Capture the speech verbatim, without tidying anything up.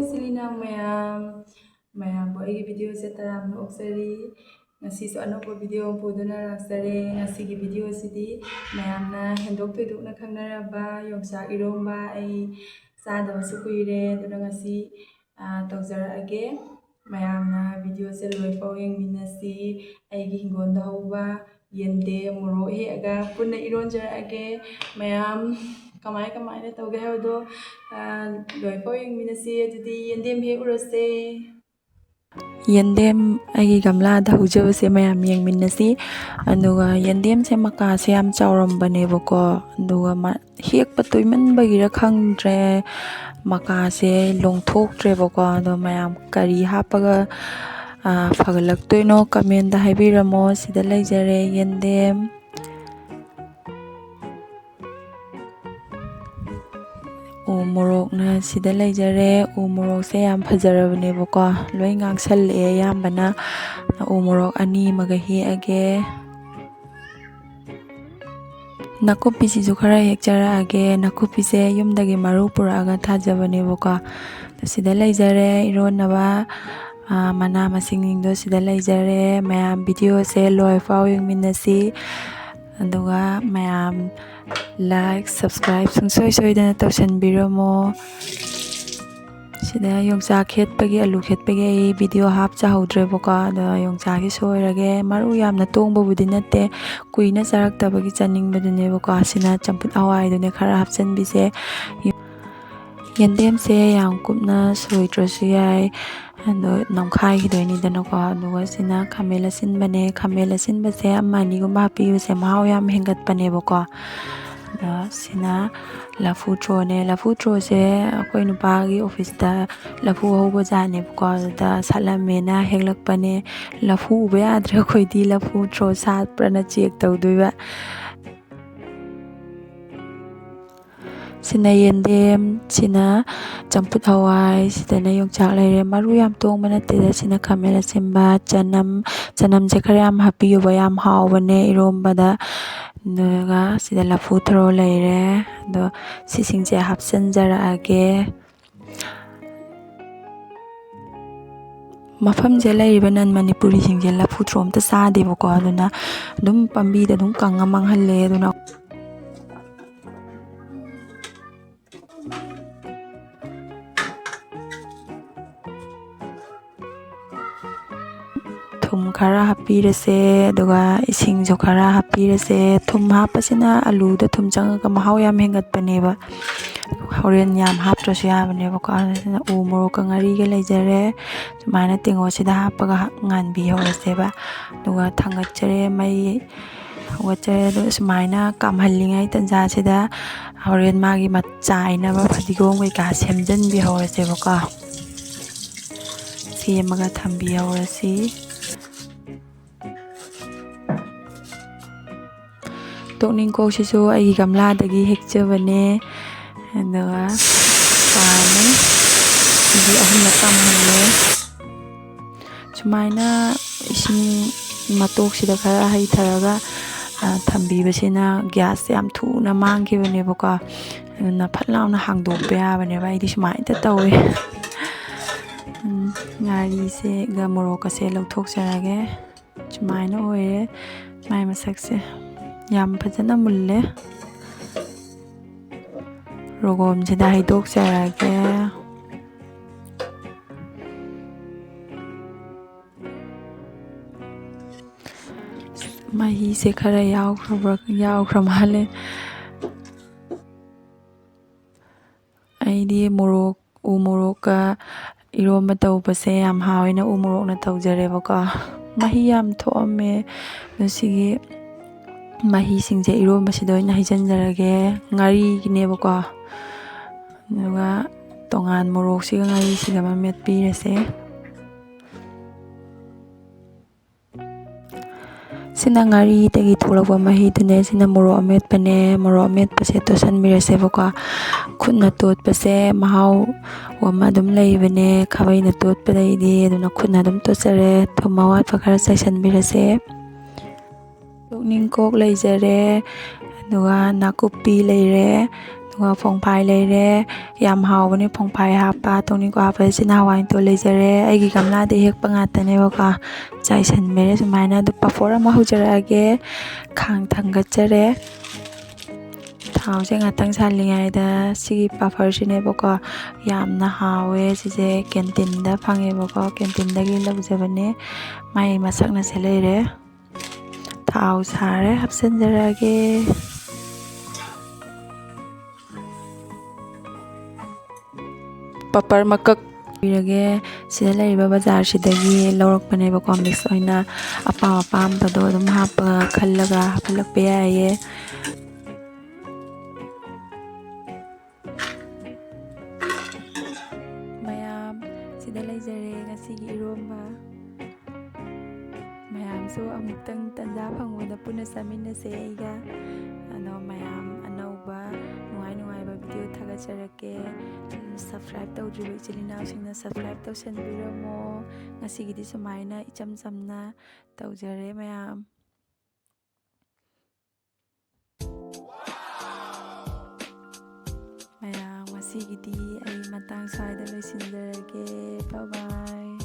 ꯏꯆꯤꯜ ꯏꯅꯥꯎ ꯃꯌꯥꯝ, ꯃꯌꯥꯝꯕꯨ ꯑꯩꯒꯤ ꯚꯤꯗꯤꯑꯣꯁꯦ ꯇꯔꯥꯝꯅ ꯑꯣꯛꯆꯔꯤ꯫ ꯉꯁꯤꯁꯨ ꯑꯅꯧꯕ ꯚꯤꯗꯤꯑꯣ ꯑꯃ ꯄꯨꯗꯨꯅ ꯂꯥꯛꯆꯔꯦ꯫ ꯉꯁꯤꯒꯤ ꯚꯤꯗꯤꯑꯣꯁꯤꯗꯤ ꯃꯌꯥꯝꯅ ꯍꯦꯟꯗꯣꯛ ꯊꯣꯏꯗꯣꯛꯅ ꯈꯪꯅꯔꯕ ꯌꯣꯡꯆꯥꯛ ꯏꯔꯣꯝꯕ ꯑꯩ ꯆꯥꯗꯕꯁꯨ ꯀꯨꯏꯔꯦ, ꯑꯗꯨꯅ ꯉꯁꯤ, ꯑ, ꯇꯧꯖꯔꯛꯑꯒꯦ꯫ ꯃꯌꯥꯝꯅ ꯚꯤꯗꯤꯑꯣꯁꯦ ꯂꯣꯏꯐꯥꯎ ꯌꯦꯡꯃꯤꯟꯅꯁꯤ꯫ ꯑꯩꯒꯤ ꯍꯤꯡꯒꯣꯜꯗ ꯍꯧꯕ ꯌꯦꯟꯗꯦꯝ, ꯃꯣꯔꯣꯛ ꯍꯦꯛꯑꯒ ꯄꯨꯟꯅ ꯏꯔꯣꯟꯖꯔꯛꯑꯒꯦ꯫ ꯃꯌꯥꯝ ꯀꯃꯥꯏ ꯀꯃꯥꯏꯅ ꯇꯧꯒꯦ ꯍꯥꯏꯕꯗꯣ, ꯑ, ꯂꯣꯏꯐꯥꯎ ꯌꯦꯡꯃꯤꯟꯅꯁꯤ꯫ ꯑꯗꯨꯗꯤ ꯌꯦꯟꯗꯦꯝ ꯍꯦꯛꯎꯔꯁꯦ꯫ ꯌꯦꯟꯗꯦꯝ ꯑꯩꯒꯤ ꯒꯝꯂꯥꯗ ꯍꯧꯖꯕꯁꯦ ꯃꯌꯥꯝ ꯌꯦꯡꯃꯤꯟꯅꯁꯤ꯫ ꯑꯗꯨꯒ ꯌꯦꯟꯗꯦꯝꯁꯦ ꯃꯀꯥꯁꯦ ꯌꯥꯝ ꯆꯥꯎꯔꯝꯕꯅꯦꯕꯀꯣ, ꯑꯗꯨꯒ ꯃꯥ ꯍꯦꯛꯄ ꯇꯣꯏꯃꯟꯕꯒꯤꯔ ꯈꯪꯗ꯭ꯔꯦ, ꯃꯀꯥꯁꯦ ꯂꯣꯡꯊꯣꯛꯇ꯭ꯔꯦꯕꯀꯣ꯫ ꯑꯗꯣ ꯃꯌꯥꯝ ꯀꯔꯤ ꯍꯥꯞꯄꯒ, ꯑ, ꯐꯒꯠꯂꯛꯇꯣꯏꯅꯣ ꯀꯃꯦꯟꯗ ꯍꯥꯏꯕꯤꯔꯝꯃꯣ꯫ ꯁꯤꯗ ꯂꯩꯖꯔꯦ ꯌꯦꯟꯗꯦꯝ꯫ ꯎ ꯃꯣꯔꯣꯛꯅ ꯁꯤꯗ ꯂꯩꯖꯔꯦ꯫ ꯎ ꯃꯣꯔꯣꯛꯁꯦ ꯌꯥꯝ ꯐꯖꯔꯕꯅꯦꯕꯀꯣ, ꯂꯣꯏ ꯉꯥꯡꯁꯜꯂꯛꯑꯦ ꯑꯌꯥꯝꯕꯅ꯫ ꯎ ꯃꯣꯔꯣꯛ ꯑꯅꯤ ꯑꯃꯒ ꯍꯦꯛꯑꯒꯦ꯫ ꯅꯥꯀꯨꯞꯄꯤꯁꯤꯁꯨ ꯈꯔ ꯍꯦꯛꯆꯔꯛꯑꯒꯦ꯫ ꯅꯥꯀꯨꯞꯄꯤꯁꯦ ꯌꯨꯝꯗꯒꯤ ꯃꯔꯨ ꯄꯨꯔꯛꯑꯒ ꯊꯥꯖꯕꯅꯦꯕꯀꯣ꯫ ꯁꯤꯗ ꯂꯩꯖꯔꯦ ꯏꯔꯣꯟꯅꯕ, ꯑ, ꯃꯅꯥ ꯃꯁꯤꯡꯁꯤꯡꯗꯣ ꯁꯤꯗ ꯂꯩꯖꯔꯦ꯫ ꯃꯌꯥꯝ ꯚꯤꯗꯤꯑꯣꯁꯦ ꯂꯣꯏꯐꯥꯎ ꯌꯦꯡꯃꯤꯟꯅꯁꯤ꯫ ꯑꯗꯨꯒ ꯃꯌꯥꯝ like, subscribe ꯁꯨꯡꯁꯣꯏ ꯁꯣꯏꯗꯅ ꯇꯧꯁꯟꯕꯤꯔꯝꯃꯣ꯫ ꯁꯤꯗ ꯌꯣꯡꯆꯥꯛ ꯈꯦꯠꯄꯒꯤ, ꯑꯂꯨ ꯈꯦꯠꯄꯒꯤ ꯑꯩ ꯚꯤꯗꯤꯑꯣ ꯍꯥꯞꯆꯍꯧꯗ꯭ꯔꯦꯕꯀꯣ꯫ ꯑꯗꯣ ꯌꯣꯡꯆꯥꯛꯁꯤ ꯁꯣꯏꯔꯒꯦ꯫ ꯃꯔꯨ ꯌꯥꯝꯅ ꯇꯣꯡꯕꯕꯨꯗꯤ ꯅꯠꯇꯦ, ꯀꯨꯏꯅ ꯆꯥꯔꯛꯇꯕꯒꯤ ꯆꯥꯅꯤꯡꯕꯗꯨꯅꯦꯕꯀꯣ꯫ ꯑꯁꯤꯅ ꯆꯝꯐꯨꯠ ꯍꯋꯥꯏꯗꯨꯅꯦ ꯈꯔ ꯍꯥꯞꯆꯤꯟꯕꯤꯁꯦ꯫ ꯌꯦꯟꯗꯦꯝꯁꯦ ꯌꯥꯝ ꯀꯨꯞꯅ ꯁꯣꯏꯗ꯭ꯔꯁꯨ ꯌꯥꯏ, ꯑꯗꯣ ꯅꯝꯈꯥꯏꯈꯤꯗꯣꯏꯅꯤꯗꯅꯀꯣ꯫ ꯑꯗꯨꯒ ꯁꯤꯅ ꯈꯥꯃꯦꯟ ꯑꯁꯤꯟꯕꯅꯦ꯫ ꯈꯥꯃꯦꯟ ꯑꯁꯤꯟꯕꯁꯦ ꯑꯃ ꯑꯅꯤꯒꯨꯝꯕ ꯍꯥꯞꯄꯤꯕꯁꯦ ꯃꯍꯥꯎ ꯌꯥꯝ ꯍꯦꯟꯒꯠꯄꯅꯦꯕꯀꯣ꯫ ꯑꯗꯣ ꯁꯤꯅ ꯂꯐꯨ ꯊ꯭ꯔꯣꯅꯦ꯫ ꯂꯐꯨ ꯊ꯭ꯔꯣꯁꯦ ꯑꯩꯈꯣꯏ ꯅꯨꯄꯥꯒꯤ ꯑꯣꯐꯤꯁꯇ ꯂꯐꯨ ꯍꯧꯕ ꯖꯥꯠꯅꯦꯕꯀꯣ, ꯑꯗꯨꯗ ꯁꯥꯠꯂꯝꯃꯦꯅ ꯍꯦꯛꯂꯛꯄꯅꯦ꯫ ꯂꯐꯨ ꯎꯕ ꯌꯥꯗ꯭ꯔꯦ ꯑꯩꯈꯣꯏꯗꯤ, ꯂꯐꯨ ꯊ꯭ꯔꯣ ꯁꯥꯠꯄ꯭ꯔꯅ ꯆꯦꯛ ꯇꯧꯗꯣꯏꯕ꯫ ꯁꯤꯅ ꯌꯦꯟꯗꯦꯝ, ꯁꯤꯅ ꯆꯝꯐꯨꯠ ꯍꯋꯥꯏ, ꯁꯤꯗꯅ ꯌꯣꯡꯆꯥꯛ ꯂꯩꯔꯦ꯫ ꯃꯔꯨ ꯌꯥꯝ ꯇꯣꯡꯕ ꯅꯠꯇꯦꯗ꯫ ꯁꯤꯅ ꯈꯥꯃꯦꯟ ꯑꯁꯤꯟꯕ, ꯆꯅꯝ, ꯆꯅꯝꯁꯦ ꯈꯔ ꯌꯥꯝ ꯍꯥꯞꯄꯤꯌꯨꯕ, ꯌꯥꯝ ꯍꯥꯎꯕꯅꯦ ꯏꯔꯣꯝꯕꯗ꯫ ꯑꯗꯨꯒ ꯁꯤꯗ ꯂꯐꯨ ꯊꯔꯣ ꯂꯩꯔꯦ꯫ ꯑꯗꯣ ꯁꯤꯁꯤꯡꯁꯦ ꯍꯥꯞꯆꯤꯟꯖꯔꯛꯑꯒꯦ꯫ ꯃꯐꯝꯁꯦ ꯂꯩꯔꯤꯕ ꯅꯟ ꯃꯅꯤꯄꯨꯔꯤꯁꯤꯡꯁꯦ ꯂꯐꯨ ꯊ꯭ꯔꯣ ꯑꯝꯇ ꯆꯥꯗꯦꯕꯀꯣ, ꯑꯗꯨꯅ ꯑꯗꯨꯝ ꯄꯥꯝꯕꯤꯗ ꯑꯗꯨꯝ ꯀꯪꯉ ꯃꯥꯡꯍꯜꯂꯦ꯫ ꯑꯗꯨꯅ ꯊꯨꯝ ꯈꯔ ꯍꯥꯞꯄꯤꯔꯁꯦ, ꯑꯗꯨꯒ ꯏꯁꯤꯡꯁꯨ ꯈꯔ ꯍꯥꯞꯄꯤꯔꯁꯦ꯫ ꯊꯨꯝ ꯍꯥꯞꯄꯁꯤꯅ ꯑꯂꯨꯗ ꯊꯨꯝ ꯆꯪꯉꯒ ꯃꯍꯥꯎ ꯌꯥꯝ ꯍꯦꯟꯒꯠꯄꯅꯦꯕ꯫ ꯍꯣꯔꯦꯟ ꯌꯥꯝ ꯍꯥꯞꯇ꯭ꯔꯁꯨ ꯌꯥꯕꯅꯦꯕꯀꯣ꯫ ꯑꯗꯨꯅ ꯎ ꯃꯣꯔꯣꯛꯀ ꯉꯥꯔꯤꯒ ꯂꯩꯖꯔꯦ꯫ ꯁꯨꯃꯥꯏꯅ ꯇꯦꯡꯀꯣꯠꯁꯤꯗ ꯍꯥꯞꯄꯒ ꯉꯥꯟꯕꯤꯍꯧꯔꯁꯦꯕ꯫ ꯑꯗꯨꯒ ꯊꯥꯡꯒꯠꯆꯔꯦ, ꯃꯩ ꯍꯧꯒꯠꯆꯔꯦ꯫ ꯑꯗꯨ ꯁꯨꯃꯥꯏꯅ ꯀꯥꯝꯍꯜꯂꯤꯉꯩ ꯇꯟꯖꯥꯁꯤꯗ ꯍꯣꯔꯦꯟ ꯃꯥꯒꯤ ꯆꯥꯏꯅꯕ ꯐꯗꯤꯒꯣꯝ ꯀꯩꯀꯥ ꯁꯦꯝꯖꯤꯟꯕꯤꯍꯧꯔꯁꯦꯕꯀꯣ꯫ ꯁꯦꯝꯃꯒ ꯊꯝꯕꯤꯍꯧꯔꯁꯤ꯫ ꯇꯣꯛꯅꯤꯡꯀꯣꯛꯁꯤꯁꯨ ꯑꯩꯒꯤ ꯒꯝꯂꯥꯗꯒꯤ ꯍꯦꯛꯆꯕꯅꯦ꯫ ꯑꯗꯨꯒ ꯄꯥꯝꯃꯦ꯫ ꯁꯤꯗꯤ ꯑꯍꯨꯝꯂꯛ ꯀꯥꯝꯍꯜꯂꯦ꯫ ꯁꯨꯃꯥꯏꯅ ꯏꯁꯤꯡ ꯃꯇꯣꯛꯁꯤꯗ ꯈꯔ ꯍꯩꯊꯔꯒ, ꯑ, ꯊꯝꯕꯤꯕꯁꯤꯅ ꯒ꯭ꯌꯥꯁꯁꯦ ꯌꯥꯝ ꯊꯨꯅ ꯃꯥꯡꯈꯤꯕꯅꯦꯕꯀꯣ꯫ ꯑꯗꯨꯅ ꯐꯠ ꯂꯥꯎꯅ ꯍꯥꯡꯗꯣꯛꯄ ꯌꯥꯕꯅꯦꯕ꯫ ꯑꯩꯗꯤ ꯁꯨꯃꯥꯏꯅ ꯇꯧꯋꯦ꯫ ꯎꯝ, ꯉꯥꯔꯤꯁꯦꯒ ꯃꯣꯔꯣꯛꯀꯁꯦ ꯂꯧꯊꯣꯛꯆꯔꯒꯦ꯫ ꯁꯨꯃꯥꯏꯅ ꯑꯣꯏꯔꯦ ꯃꯥꯏ ꯃꯁꯛꯁꯦ꯫ ꯌꯥꯝ ꯐꯖꯅ ꯃꯨꯜꯂꯦ꯫ ꯔꯣꯒꯣꯝꯁꯤꯗ ꯍꯩꯗꯣꯛꯆꯔꯒꯦ꯫ ꯃꯍꯤꯁꯦ ꯈꯔ ꯌꯥꯎꯈ꯭ꯔꯕ꯭ꯔꯥ, ꯌꯥꯎꯈ꯭ꯔ ꯃꯥꯜꯂꯦ꯫ ꯑꯩꯗꯤ ꯃꯣꯔꯣꯛ, ꯎ ꯃꯣꯔꯣꯛꯀ ꯏꯔꯣꯝꯕ ꯇꯧꯕꯁꯦ ꯌꯥꯝ ꯍꯥꯎꯋꯦꯅ ꯎ ꯃꯣꯔꯣꯛꯅ ꯇꯧꯖꯔꯦꯕꯀꯣ꯫ ꯃꯍꯤ ꯌꯥꯝ ꯊꯣꯛꯑꯝꯃꯦ꯫ ꯑꯗꯣ ꯁꯤꯒꯤ ꯃꯍꯤꯁꯤꯡꯁꯦ ꯏꯔꯣꯝꯕꯁꯤꯗ ꯑꯣꯏꯅ ꯍꯩꯖꯤꯟꯖꯔꯒꯦ꯫ ꯉꯥꯔꯤꯒꯤꯅꯦꯕꯀꯣ꯫ ꯑꯗꯨꯒ ꯇꯣꯉꯥꯟ ꯃꯣꯔꯣꯛꯁꯤꯒ ꯉꯥꯔꯤꯁꯤꯒ ꯑꯃ ꯃꯦꯠꯄꯤꯔꯁꯦ꯫ ꯁꯤꯅ ꯉꯥꯔꯤꯗꯒꯤ ꯊꯣꯛꯂꯛꯄ ꯃꯍꯤꯗꯨꯅꯦ꯫ ꯁꯤꯅ ꯃꯣꯔꯣꯛ ꯑꯃꯦꯠꯄꯅꯦ꯫ ꯃꯣꯔꯣꯛ ꯑꯃꯦꯠꯄꯁꯦ ꯇꯣꯠꯁꯟꯕꯤꯔꯁꯦꯕꯀꯣ꯫ ꯈꯨꯠꯅ ꯇꯣꯠꯄꯁꯦ ꯃꯍꯥꯎ ꯑꯃ ꯑꯗꯨꯝ ꯂꯩꯕꯅꯦ, ꯈꯥꯕꯩꯅ ꯇꯣꯠꯄꯗꯩꯗꯤ꯫ ꯑꯗꯨꯅ ꯈꯨꯠꯅ ꯑꯗꯨꯝ ꯇꯣꯠꯆꯔꯦ꯫ ꯊꯨꯝ ꯑꯋꯥꯠꯄ ꯈꯔ ꯆꯥꯏꯁꯟꯕꯤꯔꯁꯦ꯫ ꯇꯣꯛꯅꯤꯡꯀꯣꯛ ꯂꯩꯖꯔꯦ, ꯑꯗꯨꯒ ꯅꯥꯀꯨꯞꯄꯤ ꯂꯩꯔꯦ, ꯑꯗꯨꯒ ꯐꯣꯡꯐꯥꯏ ꯂꯩꯔꯦ꯫ ꯌꯥꯝ ꯍꯥꯎꯕꯅꯦ ꯐꯣꯡꯐꯥꯏ ꯍꯥꯞꯄ꯫ ꯇꯣꯡꯅꯤꯡꯀꯣꯛ ꯍꯥꯞꯄꯗ ꯆꯤꯅꯥ ꯍꯋꯥꯏ ꯇꯣ ꯂꯩꯖꯔꯦ꯫ ꯑꯩꯒꯤ ꯒꯝꯂꯥꯗ ꯍꯦꯛꯄ ꯉꯥꯛꯇꯅꯦꯕꯀꯣ꯫ ꯆꯥꯏꯁꯟꯕꯤꯔꯦ ꯁꯨꯃꯥꯏꯅ꯫ ꯑꯗꯨ ꯄꯥꯐꯣꯔ ꯑꯃ ꯍꯧꯖꯔꯛꯑꯒꯦ꯫ ꯈꯥꯡ ꯊꯥꯡꯒꯠꯆꯔꯦ꯫ ꯊꯥꯎꯁꯦ ꯉꯥꯛꯇꯪ ꯁꯥꯍꯜꯂꯤꯉꯩꯗ ꯁꯤꯒꯤ ꯄꯥꯐꯔꯁꯤꯅꯦꯕꯀꯣ꯫ ꯌꯥꯝꯅ ꯍꯥꯎꯋꯦ꯫ ꯁꯤꯁꯦ ꯀꯦꯟꯇꯤꯟꯗ ꯐꯪꯉꯦꯕꯀꯣ꯫ ꯀꯦꯟꯇꯤꯟꯗꯒꯤ ꯂꯧꯖꯕꯅꯦ꯫ ꯃꯥꯏ ꯃꯁꯛꯅ ꯁꯤ ꯂꯩꯔꯦ꯫ ꯊꯥꯎ ꯁꯥꯔꯦ, ꯍꯥꯞꯆꯤꯟꯖꯔꯛꯑꯒꯦ꯫ ꯄꯥꯄꯔ ꯃꯀꯛ ꯄꯤꯔꯒꯦ꯫ ꯁꯤꯗ ꯂꯩꯔꯤꯕ ꯕꯖꯥꯔꯁꯤꯗꯒꯤ ꯂꯧꯔꯛꯄꯅꯦꯕꯀꯣ꯫ ꯃꯤꯛꯁ ꯑꯣꯏꯅ ꯑꯄꯥꯝ ꯑꯄꯥꯝꯕꯗꯣ ꯑꯗꯨꯝ ꯍꯥꯞꯄꯒ ꯈꯜꯂꯒ ꯍꯥꯞꯍꯜꯂꯛꯄ ꯌꯥꯏꯌꯦ꯫ ꯃꯌꯥꯝ, ꯁꯤꯗ ꯂꯩꯖꯔꯦ ꯉꯁꯤꯒꯤ ꯏꯔꯣꯝꯕ꯫ ꯃꯌꯥꯝꯁꯨ ꯑꯃꯨꯛꯇꯪ ꯇꯟꯖꯥ ꯐꯪꯕꯗ ꯄꯨꯟꯅ ꯆꯥꯃꯤꯟꯅꯁꯦ ꯑꯩꯒ꯫ ꯑꯗꯣ ꯃꯌꯥꯝ ꯑꯅꯧꯕ ꯅꯨꯡꯉꯥꯏ ꯅꯨꯡꯉꯥꯏꯕ ꯚꯤꯗꯤꯑꯣ ꯊꯥꯒꯠꯆꯔꯛꯀꯦ꯫ ꯁꯕꯁꯀ꯭ꯔꯥꯏꯕ ꯇꯧꯗ꯭ꯔꯤꯕ ꯏꯆꯤꯜ ꯏꯅꯥꯎꯁꯤꯡꯅ ꯁꯕꯁꯀ꯭ꯔꯥꯏꯕ ꯇꯧꯁꯟꯕꯤꯔꯝꯃꯣ꯫ ꯉꯁꯤꯒꯤꯗꯤ ꯁꯨꯃꯥꯏꯅ ꯏꯆꯝ ꯆꯝꯅ ꯇꯧꯖꯔꯦ ꯃꯌꯥꯝ꯫ ꯃꯌꯥꯝ, ꯉꯁꯤꯒꯤꯗꯤ ꯑꯩ ꯃꯇꯥꯡ ꯁ꯭ꯋꯥꯏꯗ ꯂꯣꯏꯁꯤꯟꯖꯔꯒꯦ꯫ Bye bye꯫